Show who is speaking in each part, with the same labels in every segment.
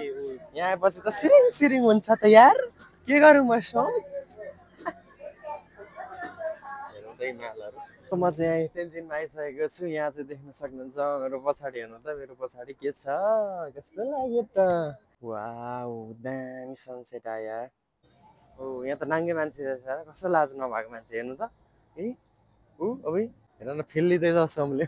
Speaker 1: यहाँ आएपछि त सिरिङ सिरिङ हुन्छ त यार के गरौँ म सो म चाहिँ यहाँ तेन्जिनमा आइसकेको छु यहाँ चाहिँ देख्न सक्नुहुन्छ मेरो पछाडि हेर्नु त मेरो पछाडि के छ कस्तो लाग्यो त वाउ दामी सनसेट आयो ओ यहाँ त नाङ्गे मान्छे रहेछ कस्तो लाज नभएको मान्छे हेर्नु त ए ऊ अबै हेर न फेल लिँदैछ समले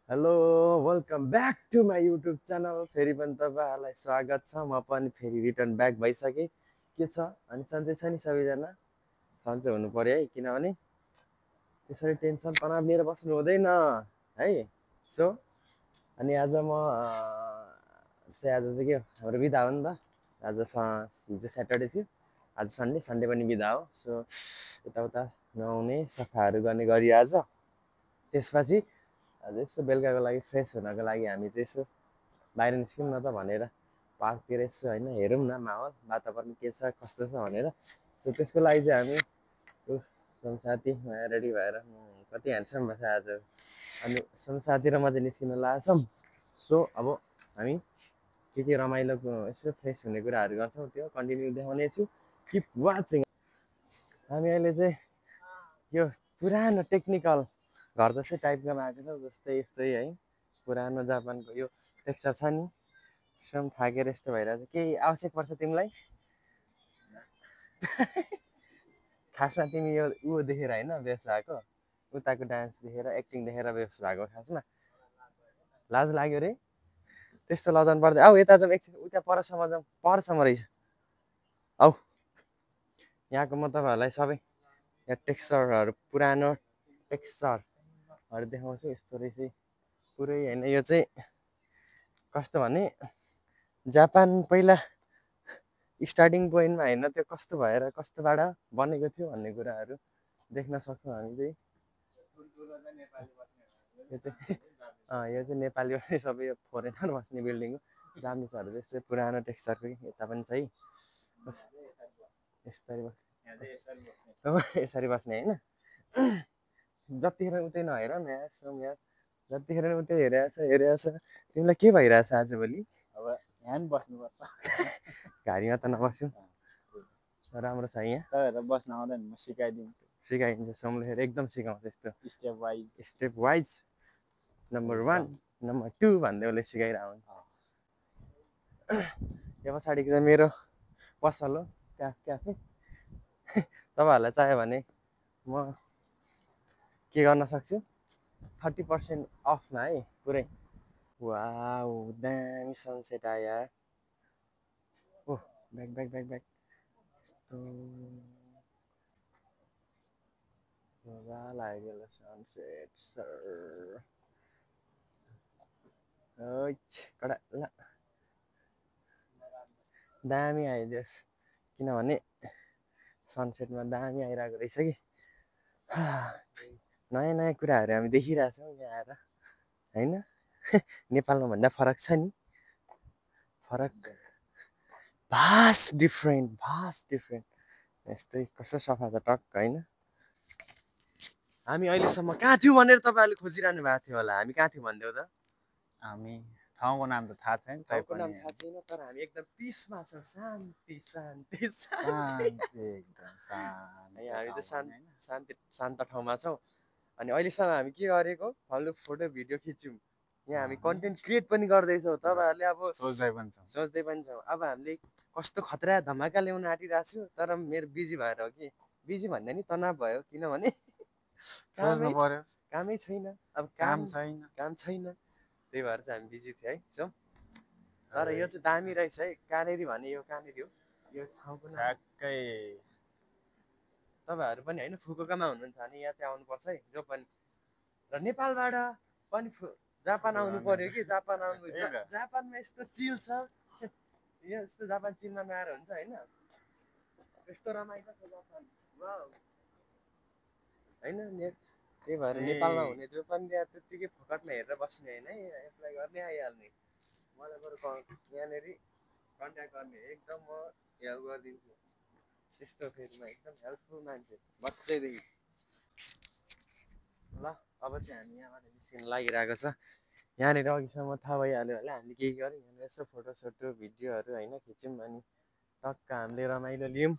Speaker 1: hello welcome back to my YouTube channel फेरि पनि तपाईँहरूलाई स्वागत छ म पनि फेरि रिटर्न ब्याक भइसकेँ के छ अनि सन्चै छ नि सबैजना सन्चै हुनु पर्यो है किनभने त्यसरी टेन्सन तनाव लिएर बस्नु हुँदैन है सो अनि आज म चाहिँ आज चाहिँ के हाम्रो बिदा हो नि त आज हिजो स्याटरडे थियो आज सन्डे सन्डे पनि बिदा हो सो यताउता नुहाउने सफाहरू गर्ने गरी आज त्यसपछि आज यसो बेलुकाको लागि फ्रेस हुनको लागि हामी चाहिँ यसो बाहिर निस्क्यौँ न त भनेर पार्कतिर यसो होइन हेरौँ न माहौल वातावरण के छ कस्तो छ भनेर सो त्यसको लागि चाहिँ हामी साथी रेडी भएर कति ह्यान्डसम भएछ आज अनि साथी र म चाहिँ निस्किन लागेछौँ सो अब हामी के रमाइलो यसो फ्रेस हुने कुराहरू गर्छौँ त्यो कन्टिन्यू देखाउने छु किप वाचिङ हामी अहिले चाहिँ यो पुरानो टेक्निकल घर जस्तै टाइपकोमा आएको छ जस्तै यस्तै है पुरानो जापानको यो टेक्सचर छ नि एकदम थाकेर यस्तो भइरहेछ केही आवश्यक पर्छ तिमीलाई खासमा तिमी यो ऊ देखेर होइन बेहोस भएको उताको डान्स देखेर एक्टिङ देखेर बेहोस भएको खासमा लाज लाग्यो रे त्यस्तो लजाउनु पर्दैन आऊ यता जाउँ एकछिन उता परसम्म जाउँ परसम्म रहेछ आऊ यहाँको म तपाईँहरूलाई सबै यहाँ टेक्सचरहरू पुरानो टेक्सचरहरू देखाउँछु यस्तो रहेछ पुरै होइन यो चाहिँ कस्तो भने जापान पहिला स्टार्टिङ पोइन्टमा होइन त्यो कस्तो भएर कस्तोबाट बनेको थियो भन्ने कुराहरू देख्न सक्छौँ हामी चाहिँ यो चाहिँ नेपालीबाटै सबै यो फोरेनर बस्ने बिल्डिङ हो जापानिजहरू त्यस्तै पुरानो टेक्सचरको यता पनि छ है यसरी बस्ने होइन जतिखेर उतै नहेर न यार जतिखेर उतै हेरेको छ तिमीलाई के भइरहेछ आजभोलि अब यहाँ नि बस्नुपर्छ घारीमा त नबस्यौँ राम्रो छ यहाँ बस्न आउँदैन म सिकाइदिन्छु सोमले एकदम सिकाउँछ यस्तो स्टेप वाइज नम्बर 1 नम्बर 2 भन्दै उसले सिकाइरहेको हुन्छ यो पछाडिको चाहिँ मेरो पसल हो क्याफे तपाईँहरूलाई चाहियो भने म के गर्न सक्छु 30% अफमा है पुरै वाउ दामी सनसेट आयो यार ओह ब्याक यस्तो मजा लाग्यो सनसेट सर कडा ल दामी आइदियोस् किनभने सनसेटमा दामी आइरहेको रहेछ कि नयाँ नयाँ कुराहरू हामी देखिरहेछौँ यहाँ आएर होइन नेपालमा भन्दा फरक छ नि फरक भास्ट डिफ्रेन्ट यस्तै कस्तो सफा छ टक्क होइन हामी अहिलेसम्म कहाँ थियौँ भनेर तपाईँहरूले खोजिरहनु भएको थियो होला हामी कहाँ थियौँ भनिदेऊ त हामी ठाउँको नाम त थाहा छैन ठाउँको नाम थाहा छैन तर हामी एकदम पिसमा छौँ शान्ति हामी चाहिँ शान्त ठाउँमा छौँ अनि अहिलेसम्म हामी के गरेको हामीले फोटो भिडियो खिच्यौँ यहाँ हामी कन्टेन्ट क्रिएट पनि गर्दैछौँ तपाईँहरूले अब सोच्दै पनि छौँ अब हामीले कस्तो खतरा धमाका ल्याउन आँटिरहेको छु तर मेरो बिजी भएर हो कि बिजी भन्दा नि तनाव भयो किनभने कामै छैन अब काम छैन त्यही भएर चाहिँ हामी बिजी थियौँ है सो तर यो चाहिँ दामी रहेछ है कहाँनिर भने यो कहाँनिर हो यो ठाउँको ठ्याक्कै तपाईँहरू पनि होइन फुकुकामा हुनुहुन्छ भने यहाँ चाहिँ आउनुपर्छ है जो पनि र नेपालबाट पनि जापान आउनु पर्यो कि जापान आउनु जापानमा यस्तो चिल छ यस्तो जापान चिलमा नआएर हुन्छ होइन यस्तो रमाइलो छ जापान होइन त्यही भएर नेपालमा हुने जो पनि त्यहाँ त्यत्तिकै फोकटमा हेरेर बस्ने होइन है एप्लाई गर्ने आइहाल्ने मलाई बरु यहाँनिर कन्ट्याक्ट गर्ने एकदम म हेल्प गरिदिन्छु त्यस्तो फेरिमा एकदम हेल्पफुल मान्छे बच्चैदेखि। ल अब चाहिँ हामी यहाँबाट निस्किनु लागिरहेको छ। यहाँनिर अघिसम्म थाहा भइहाल्यो होला हामी के गऱ्यौँ, यहाँनिर यसो फोटोसोटो भिडियोहरू होइन खिच्यौँ, अनि टक्क हामीले रमाइलो लियौँ।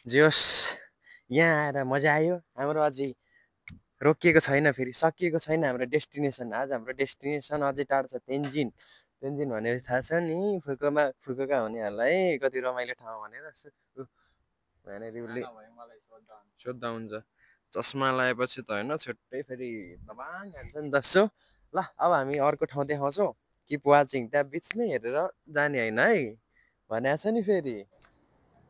Speaker 1: जे होस् यहाँ आएर मजा आयो। हाम्रो अझै रोकिएको छैन, फेरि सकिएको छैन हाम्रो डेस्टिनेसन। आज हाम्रो डेस्टिनेसन अझै टाढो छ, तेन्जिङ। तेन्जिङ भनेर थाहा छ नि, फुकुका हुनेहरूलाई कति रमाइलो ठाउँ भनेर। भनेर उसले सोद्धा हुन्छ। चस्मा लगाएपछि त होइन छुट्टै फेरि तबाङ हान्छ नि त। सो ल अब हामी अर्को ठाउँ देखाउँछौँ, किप वाचिङ। त्यहाँ बिचमै हेरेर जाने होइन है भनेको छ नि फेरि।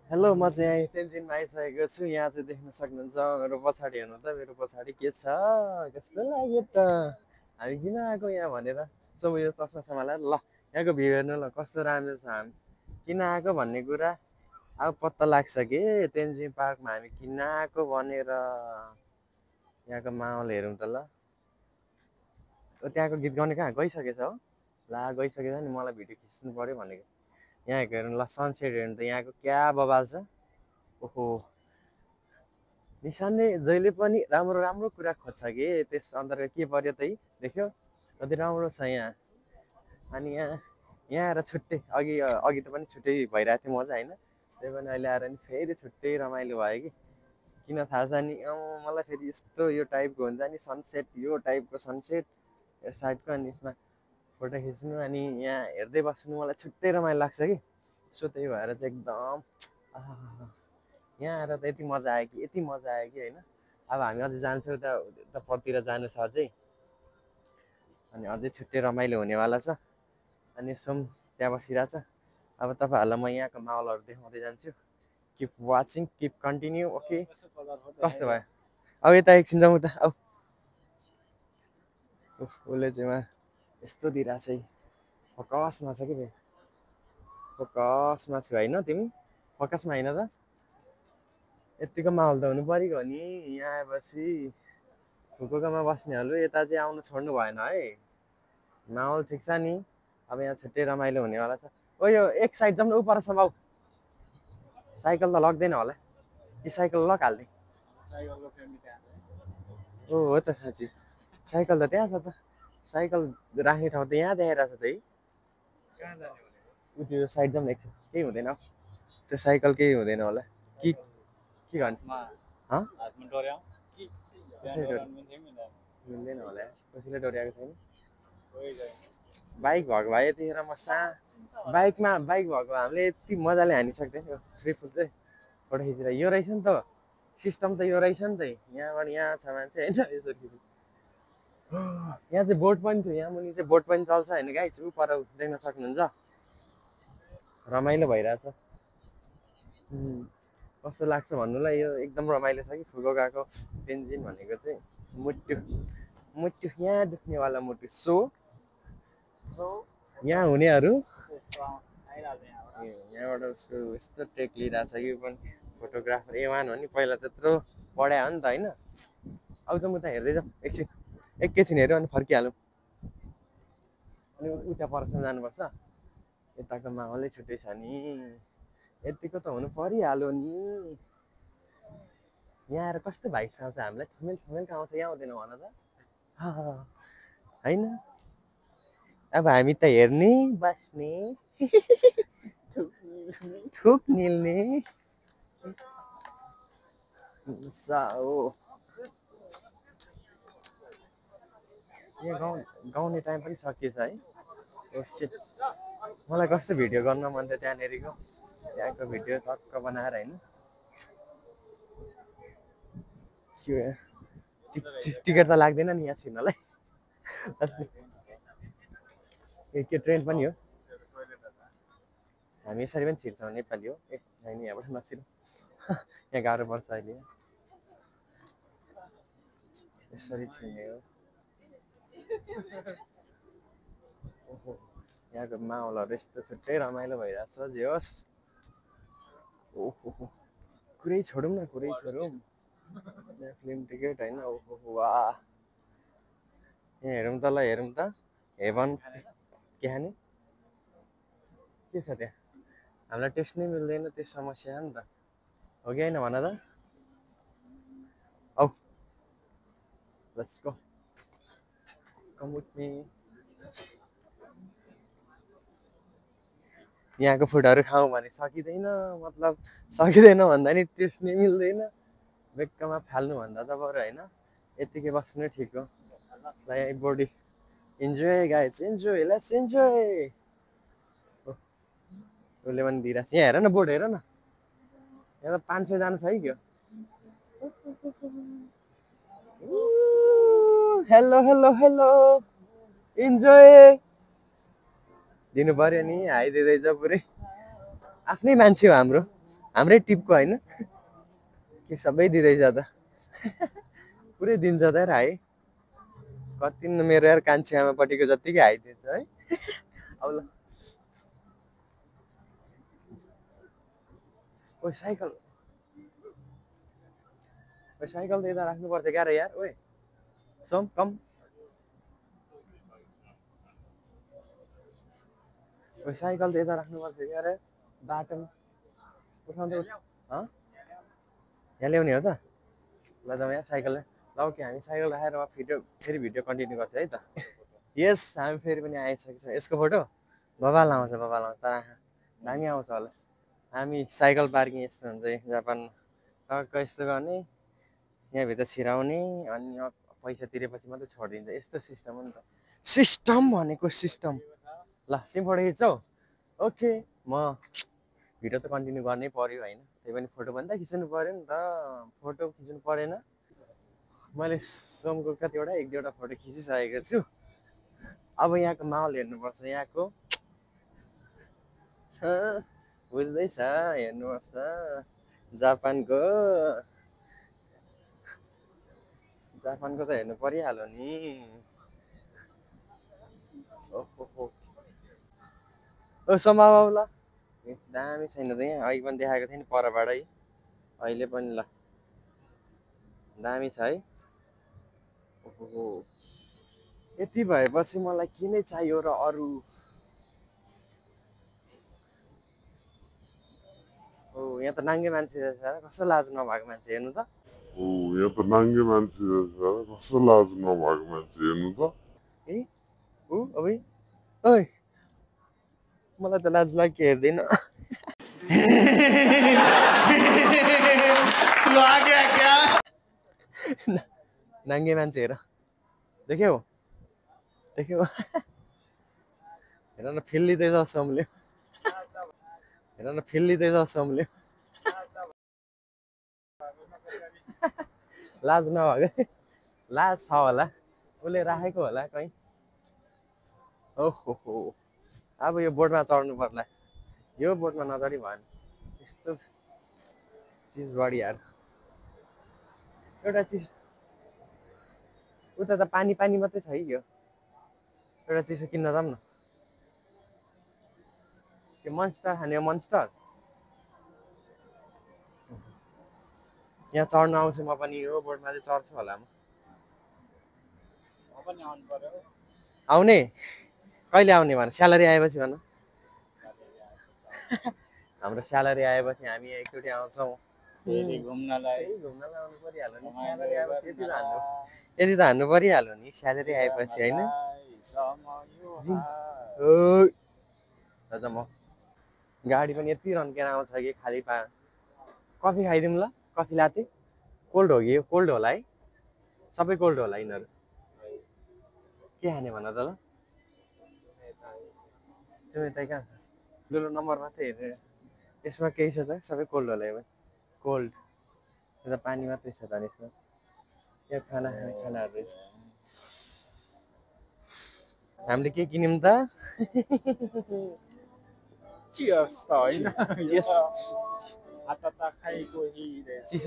Speaker 1: हेलो, म चाहिँ यहाँ तेन्जिङमा आइसकेको छु। यहाँ चाहिँ देख्न सक्नुहुन्छ मेरो पछाडि, हेर्नु त मेरो पछाडि के छ, कस्तो लाग्यो त, हामी किन आएको यहाँ भनेर। सो यो चस्मा समालाएर ल यहाँको भ्यू हेर्नु ल कस्तो राम्रो छ। हामी किन आएको भन्ने कुरा अब पत्ता लाग्छ कि तेन्जिङ पार्कमा हामी किन आएको भनेर। यहाँको माहौल हेरौँ त ल। त्यहाँको गीत गाउने कहाँ गइसकेछ हो, ला गइसकेछ नि, मलाई भिडियो खिच्नु पऱ्यो भनेको। यहाँको हेर्नु ल, सनसेट हेर्नु त यहाँको क्या बवाल छ। ओहो, निशानले जहिले पनि राम्रो राम्रो कुरा खोज्छ कि त्यस अन्तर्गत के पर्यो त देख्यो, कति राम्रो छ यहाँ। अनि यहाँ आएर छुट्टै अघि अघि त पनि छुट्टै भइरहेको थियो मजा होइन, त्यही पनि अहिले आएर नि फेरि छुट्टै रमाइलो भयो कि। किन थाहा छ नि, मलाई फेरि यस्तो यो टाइपको हुन्छ नि सनसेट, यो टाइपको सनसेट यो साइडको, अनि यसमा फोटो खिच्नु अनि यहाँ हेर्दै बस्नु मलाई छुट्टै रमाइलो लाग्छ कि। सो त्यही भएर चाहिँ एकदम यहाँ आएर त यति मजा आयो कि, यति मजा आयो कि होइन। अब हामी अझै जान्छौँ उता परतिर जानु छ अझै, अनि अझै छुट्टै रमाइलो हुनेवाला छ। अनि सोम त्यहाँ बसिरहेछ। अब तपाईँहरूलाई म यहाँको माहौलहरू देखाउँदै जान्छु। Keep watching, keep continue. Okay, कस्तो भयो अब यता एकछिन जाउँ त। अब उसले चाहिँ उहाँ यस्तो दिइरहेछ है, फोकसमा छ कि फेरि, फोकसमा छु होइन, तिमी फोकसमा होइन त। यत्तिको माहौल त हुनु पऱ्यो नि यहाँ आएपछि। फुकुकामा बस्नेहरू यता चाहिँ आउनु छोड्नु भएन है, माहौल ठिक छ नि। अब यहाँ छुट्टै रमाइलो हुनेवाला छ। ओ यो एक साइड जाउँ न, ऊ परसम्म आऊ। साइकल त लग्दैन होला, कि साइकल लक हाल्ने। ओ हो त साँच्ची, साइकल त त्यहाँ छ त, साइकल राख्ने ठाउँ त यहाँ देखाइरहेको छ त है। ऊ त्यो साइड जाउँ न एकछिन, केही हुँदैन त्यो साइकल, केही हुँदैन होला कि के गर्ने। मिल्दैन होला, कसैले डोर्याएको छैन। बाइक भएको भए यतिखेर म बाइकमा बाइक भएको हामीले यति मजाले हानिसक्थ्यो नि। फ्री फुल चाहिँ फोटो खिचेर यो रहेछ नि त, सिस्टम त यो रहेछ नि त। यहाँबाट यहाँ छ मान्छे होइन, यसरी यहाँ चाहिँ बोट पनि थियो, यहाँ मुनि चाहिँ बोट पनि चल्छ होइन गाइस। ऊ पर देख्न सक्नुहुन्छ, रमाइलो भइरहेछ। कस्तो लाग्छ भन्नुलाई, यो एकदम रमाइलो छ कि फुकुकाको तेन्जिङ भनेको चाहिँ। मुटु मुटु यहाँ दुख्नेवाला मुटु। सो यहाँ हुनेहरू यहाँबाट उसको यस्तो टेक लिइरहेछ कि पनि फोटोग्राफर A1 हो नि, पहिला त्यत्रो पढायो हो नि त होइन। आउँछ म त हेर्दै जाउँ एकैछिन हेऱ्यो अनि फर्किहालौँ। अनि उता परसम्म जानुपर्छ, यताको माहौलै छुट्टै छ नि, यतिको त हुनु परिहाल्यो नि। यहाँ आएर कस्तो भाइब्स आउँछ हामीलाई, ठमेल ठमेल आउँछ, यहाँ आउँदैन भन त होइन। अब हामी त हेर्ने बस्ने थुक निल्ने हो। यहाँ गाउने टाइम पनि सकिएछ है। मलाई कस्तो भिडियो गर्न मन थियो त्यहाँनिरको, त्यहाँको भिडियो टक्क बनाएर होइन। टिकट त लाग्दैन नि यहाँ छिर्नलाई। के ट्रेन पनि हो, हामी यसरी पनि छिर्छौँ, नेपाली हो। ए होइन, यहाँबाट नछिर्नु, यहाँ गाह्रो पर्छ अहिले। यसरी छिर्ने हो। ओहो, यहाँको माहौलहरू यस्तो छुट्टै रमाइलो भइरहेछ। जे होस्, ओहो कुरै छोडौँ न, कुरै छोडौँ। यहाँ फिल्म टिकट होइन। ओहो वाह, यहाँ हेरौँ त ल, हेरौँ त हेभन के खाने के छ त्यहाँ। हामीलाई टेस्ट नै मिल्दैन, त्यो समस्या हो नि त। हो कि होइन भन त औ let's go come with me यहाँको फुडहरू खाउँ भने सकिँदैन मतलब सकिँदैन भन्दा नि टेस्ट नै मिल्दैन बेक्कामा फाल्नु भन्दा त बरु होइन यतिकै बस्नु नै ठिक हो ल यहाँ buddy enjoy guys enjoy let's enjoy उसले पनि दिइरहेको छ यहाँ हेर न बोर्ड हेर न यहाँ त 500 जानु छ है क्या हेलो हेलो हेलो इन्जोय दिनु पर्यो नि हाइदिँदैछ पुरै आफ्नै मान्छे हो हाम्रो हाम्रै टिपको होइन के सबै दिँदैछ त पुरै दिन्छ त यार हाई कति मेरो यार कान्छी आमापट्टिको जत्तिकै हाइदिन्छ है अब ल ओ साइकल त यता राख्नुपर्छ क्या र यार ओए सोम कम ओ साइकल त यता राख्नुपर्छ क्या रे बाटोमा उठाउँदै यहाँ ल्याउने हो त ल जाउँ यहाँ साइकल ल ओके हामी साइकल राखेर फेरि भिडियो कन्टिन्यू गर्छ है त यस हामी फेरि पनि आइसकेको छ यसको फोटो बबाल आउँछ तर दामी आउँछ होला हामी साइकल पार्किङ यस्तो हुन्छ जापानमा टक्क यस्तो गर्ने यहाँभित्र छिराउने अनि पैसा तिरेपछि मात्रै छोडिदिन्छ यस्तो सिस्टम हो नि त सिस्टम भनेको सिस्टम ल तिमी फोटो खिच्छौ ओके म भिडियो त कन्टिन्यू गर्नै पर्यो होइन त्यही पनि फोटो पनि त खिच्नु पर्यो नि त फोटो खिच्नु परेन मैले सोमको कतिवटा एक दुईवटा फोटो खिचिसकेको छु अब यहाँको माहौल हेर्नुपर्छ यहाँको बुझ्दैछ हेर्नुपर्छ जापानको त हेर्नु परिहाल्यो नि ओहो ओ सम्भाव ल दामी छैन त यहाँ अहिले पनि देखाएको थिएँ नि परबाट है अहिले पनि ल दामी छ है ओहो यति भएपछि मलाई किन चाहियो र अरू ओ यहाँ त नाङ्गे मान्छे रहेछ कस्तो लाज नभएको मान्छे हेर्नु त
Speaker 2: ओ यहाँ त नाङ्गे मान्छे रहेछ कस्तो लाज नभएको मान्छे हेर्नु त
Speaker 1: ए ऊ अबै ओइ मलाई त लाज लाग्यो हेर्दैन नाङ्गे मान्छे हेर देख्यौ हेर न फिल लिँदैछ सोमले हेर न फिल लिँदैछ सोमले लाज नभएको लाज छ होला उसले राखेको होला कहीँ ओहो अब यो बोटमा चढ्नु पर्ला यो बोटमा नचढी भएन यस्तो चिज बढी यार एउटा चिज उता त पानी मात्रै छ है यो एउटा चिसो किन्न जाऊँ न त्यो मन्स्टर खाने मन्स्टर यहाँ चढ्न आउँछु म पनि यो बोटमा चाहिँ चढ्छु होला म आउने कहिले आउने भन स्यालेरी आएपछि भन हाम्रो स्यालेरी आएपछि हामी एकचोटि आउँछौँ घुम्नलाई आउनु परिहाल्यो नि स्यालेरी आएपछि यति त हान्नु परिहाल्यो नि स्यालेरी आएपछि होइन म गाडी पनि यति रन्केर आउँछ कि खाली कफी खाइदिउँ ल कफी लाते कोल्ड हो कि यो कोल्ड होला है सबै कोल्ड होला यिनीहरू के खाने भन त ल यतै कहाँ छ ठुलो नम्बर मात्रै हेरेर यसमा केही छ त सबै कोल्ड होला यो कोल्ड यता पानी मात्रै छ त यसमा यो खानाहरू रहेछ हामीले के किन्यौँ त चिसो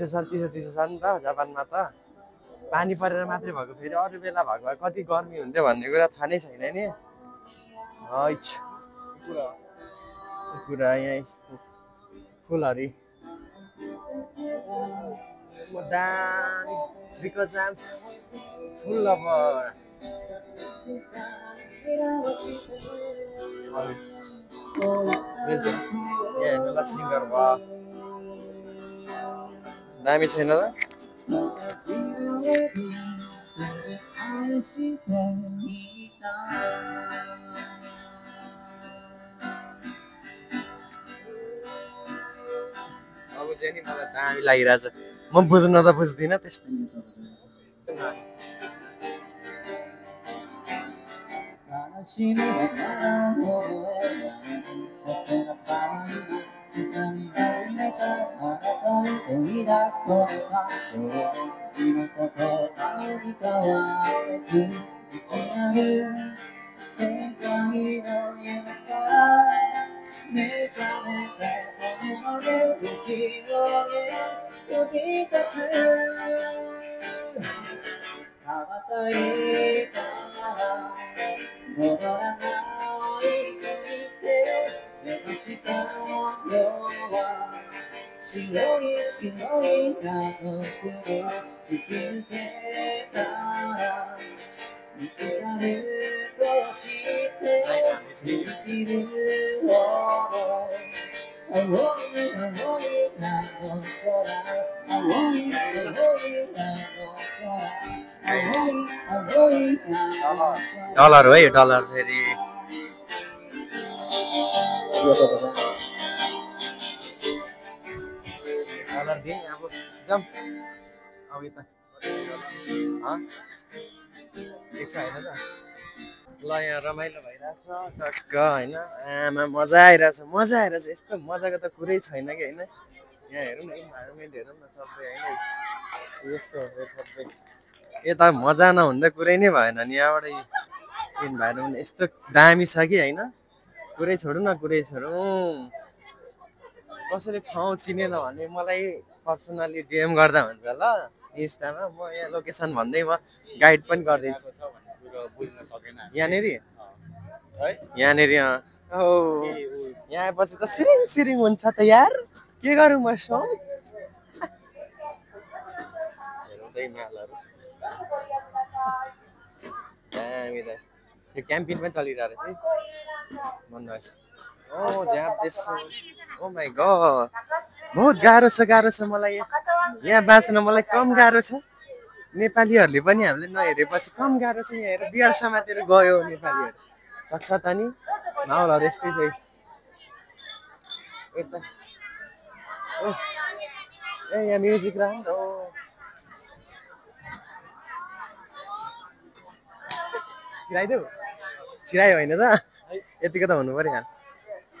Speaker 1: छ नि त जापानमा त पानी परेर मात्रै भएको फेरि अरू बेला भएको भए कति गर्मी हुन्थ्यो भन्ने कुरा थाहा नै छैन नि पुरा यहीँ फुलहरी because I'm full of yeah, another singer दामी छैन त अब चाहिँ नि मलाई दामी लागिरहेछ म बुझ्न त बुझ्दिनँ त्यस्तो डलर हो है डलर फेरि डलर दिएँ अब जाउँ अब यता ठिक छ होइन त ल यहाँ रमाइलो भइरहेछ टक्क होइन आमा मजा आइरहेछ यस्तो मजाको त कुरै छैन कि होइन यहाँ हेरौँ न इन्भाइरोमेन्ट हेरौँ न सबै होइन यस्तो हो सबै यता मजा नहुँदा कुरै नै भएन नि यहाँबाट इन्भाइरोमेन्ट यस्तो दामी छ कि होइन कुरै छोडौँ कसैले ठाउँ चिनेन भने मलाई पर्सनली डिएम गर्दा हुन्छ ल इन्स्टामा म यहाँ लोकेसन भन्दै म गाइड पनि गरिदिन्छु यहाँनिर ओ यहाँ आएपछि त सिरिङ हुन्छ त यार के गरौँ म सौ हेर्दै मालहरू दामी त यो क्याम्पिङ पनि चलिरहेको रहेछ है मन रहेछ ओ झ्याप देख्छु ओ माई गड बहुत गाह्रो छ मलाई यहाँ बाँच्न मलाई कम गाह्रो छ नेपालीहरूले पनि हामीले नहेरेपछि कम गाह्रो छ यहाँ हेर बिहार समातेर गयो नेपालीहरू सक्छ त नि माहौलहरू यस्तै छ यता ओ ए यहाँ म्युजिक राख नि त ओ छिरायो होइन त यतिको त हुनु पर्यो यार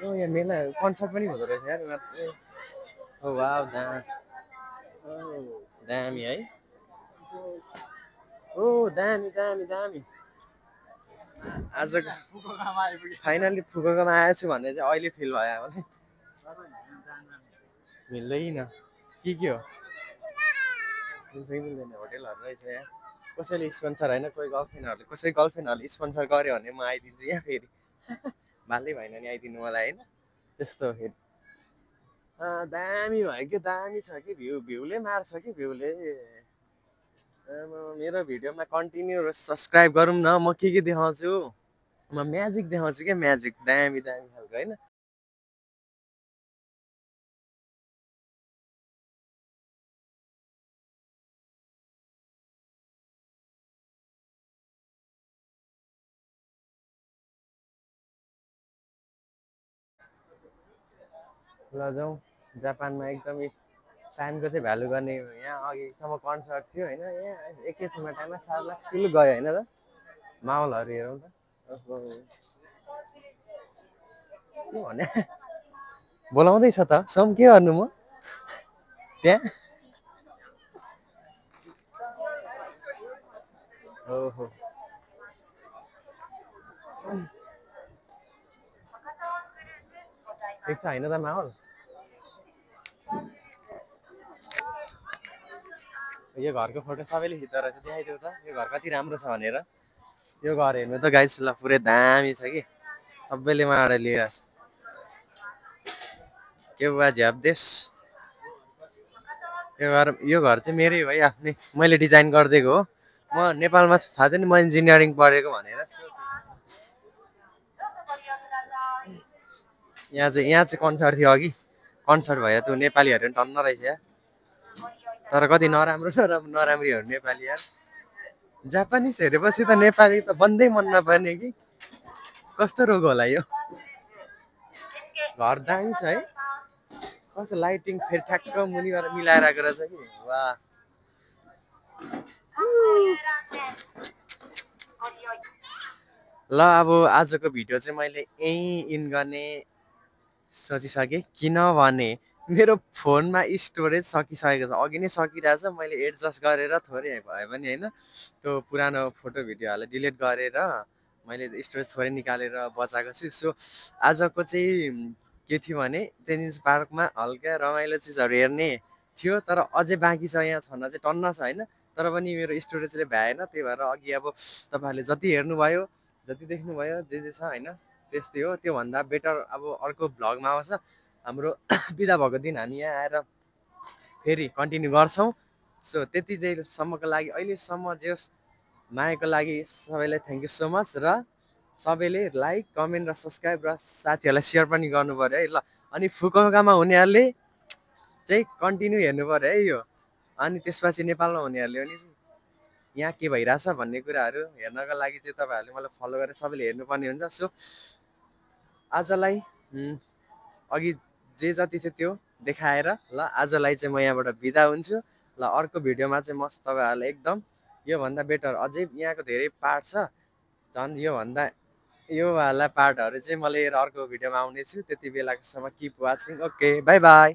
Speaker 1: ओ यहाँ मेला कन्सर्ट पनि हुँदो रहेछ यार ओ वाउ दामी है ओ दामी आज फाइनली फुकुकोमा आएछु भन्ने चाहिँ अहिले फिल भयो मलाई मिल्दैन के हो मिल्दैन होटेलहरू रहेछ यहाँ कसैले स्पोन्सर होइन कोही गर्लफ्रेन्डहरूले स्पोन्सर गर्यो भने म आइदिन्छु यहाँ फेरि भालै भएन नि आइदिनु मलाई होइन त्यस्तो हो फेरि दामी भयो कि दामी छ कि भ्यूले मार्छ कि भ्यूले मेरो भिडियोमा कन्टिन्यू सब्सक्राइब गरौँ न म के देखाउँछु म म्याजिक देखाउँछु क्या म्याजिक दामी खालको होइन ल जाउँ जापानमा एकदमै टाइमको चाहिँ भ्यालु गर्ने यहाँ अघिसम्म कन्सर्ट थियो होइन यहाँ एकैछिनमा टाइममा 7 लाख सुलु गयो होइन त माहौलहरू हेरौँ त के भने बोलाउँदैछ त सम के गर्नु म त्यहाँ ओहो ठिक छ होइन त माहौल यो घरको फोटो सबैले खिच्दो रहेछ देखाइदेऊ त यो घर कति राम्रो छ भनेर यो घर हेर्नु त गाइस ल पुरै दामी छ कि सबैले माड लिएर के बुवा झ्याप्देश यो घर चाहिँ मेरै हो है आफ्नै मैले डिजाइन गरिदिएको हो म नेपालमा थाहा थियो नि म इन्जिनियरिङ पढेको भनेर यहाँ चाहिँ कन्सर्ट थियो अघि कन्सर्ट भयो त्यो नेपालीहरू पनि टन्न रहेछ यहाँ तर कति नराम्रो नराम्रीहरू नेपाली यार। जापानिज हेरेपछि त नेपाली त बन्दै मन नपर्ने कि कस्तो रोग होला यो। घर दामी छ है, कस्तो लाइटिङ फेरि ठ्याक्क मुनिबाट मिलाएर आएको रहेछ कि वाह। ल अब आजको भिडियो चाहिँ मैले यहीँ इन गर्ने सोचिसकेँ, किनभने मेरो फोनमा स्टोरेज सकिसकेको छ, अघि नै सकिरहेछ। मैले एडजस्ट गरेर थोरै भए पनि होइन त्यो पुरानो फोटो भिडियोहरूलाई डिलिट गरेर मैले स्टोरेज थोरै निकालेर बचाएको छु। सो आजको चाहिँ के थियो भने तेन्जिङ पार्कमा हल्का रमाइलो चिजहरू हेर्ने थियो, तर अझै बाँकी छ, यहाँ छन चाहिँ टन्न छ होइन। तर पनि मेरो स्टोरेजले भ्याएन, त्यही भएर अघि अब तपाईँहरूले जति हेर्नुभयो जति देख्नुभयो जे छ होइन त्यस्तै हो। त्योभन्दा बेटर अब अर्को भ्लगमा आउँछ हाम्रो बिदा भएको दिन हामी यहाँ आएर फेरि कन्टिन्यू गर्छौँ। सो त्यति जेसम्मको लागि अहिलेसम्म जे होस् मायाको लागि सबैलाई थ्याङ्क यू सो मच। र सबैले लाइक कमेन्ट र सब्सक्राइब र साथीहरूलाई सेयर पनि गर्नु पऱ्यो है ल। अनि फुकुओकामा हुनेहरूले चाहिँ कन्टिन्यू हेर्नु पऱ्यो है यो। अनि त्यसपछि नेपालमा हुनेहरूले पनि यहाँ के भइरहेछ भन्ने कुराहरू हेर्नको लागि चाहिँ तपाईँहरूले मलाई फलो गरेर सबैले हेर्नुपर्ने हुन्छ। सो आजलाई अघि जे जति थियो त्यो देखाएर ल आजलाई चाहिँ म यहाँबाट बिदा हुन्छु। ल अर्को भिडियोमा चाहिँ म तपाईँहरूलाई एकदम योभन्दा बेटर अझै यहाँको धेरै पार्ट छ, झन् यो वाला पार्टहरू चाहिँ म लिएर अर्को भिडियोमा आउनेछु। त्यति बेलासम्म keep watching. Okay by by.